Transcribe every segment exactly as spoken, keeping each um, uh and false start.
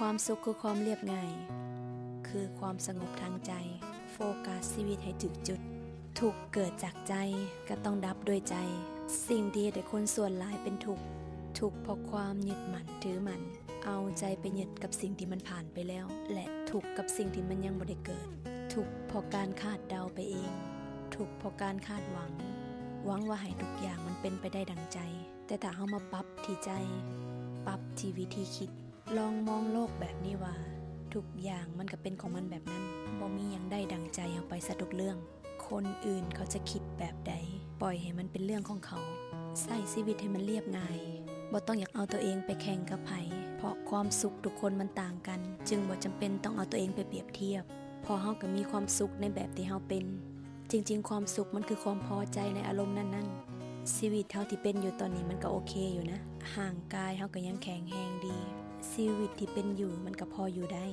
ความสุขคือความเรียบง่าย คือความสงบทางใจ โฟกัสชีวิตให้ถูกจุด ทุกข์เกิดจากใจ ก็ต้องดับด้วยใจ สิ่งที่เฮ็ดให้คนส่วนหลายเป็นทุกข์ ทุกข์เพราะความยึดมั่นถือมั่น เอาใจไปยึดกับสิ่งที่มันผ่านไปแล้ว และทุกข์กับสิ่งที่มันยังบ่ได้เกิด ทุกข์เพราะการคาดเดาไปเอง ทุกข์เพราะการคาดหวัง หวังว่าให้ทุกอย่างมันเป็นไปได้ดังใจ แต่ถ้าเฮามาปรับที่ใจ ปรับที่วิธีคิด ลองมองโลกแบบนี้ว่า ทุกอย่างมันก็เป็นของมันแบบนั้น บ่มีหยังได้ดังใจเฮาไปซะทุกเรื่อง คนอื่นเขาจะคิดแบบใด ปล่อยให้มันเป็นเรื่องของเขา ใช้ชีวิตให้มันเรียบง่าย บ่ต้องอยากเอาตัวเองไปแข่งกับไผ เพราะความสุขทุกคนมันต่างกัน จึงบ่จำเป็นต้องเอาตัวเองไปเปรียบเทียบ เพราะเฮาก็มีความสุขในแบบที่เฮาเป็น จริงๆ ความสุขมันคือความพอใจในอารมณ์นั้นๆ ชีวิตเฮาที่เป็นอยู่ตอนนี้มันก็โอเคอยู่นะ ร่างกายเฮาก็ยังแข็งแรงดี ชีวิตที่เป็นอยู่มันก็พออยู่ได้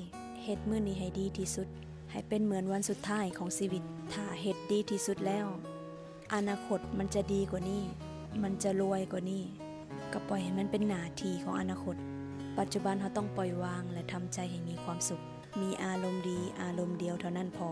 เฮ็ดมื้อนี้ให้ดีที่สุด ให้เป็นเหมือนวันสุดท้ายของชีวิต ถ้าเฮ็ดดีที่สุดแล้ว อนาคตมันจะดีกว่านี้ มันจะรวยกว่านี้ ก็ปล่อยให้มันเป็นหน้าที่ของอนาคต ปัจจุบันเฮาต้องปล่อยวางและทำใจให้มีความสุข มีอารมณ์ดีอารมณ์เดียวเท่านั้นพอ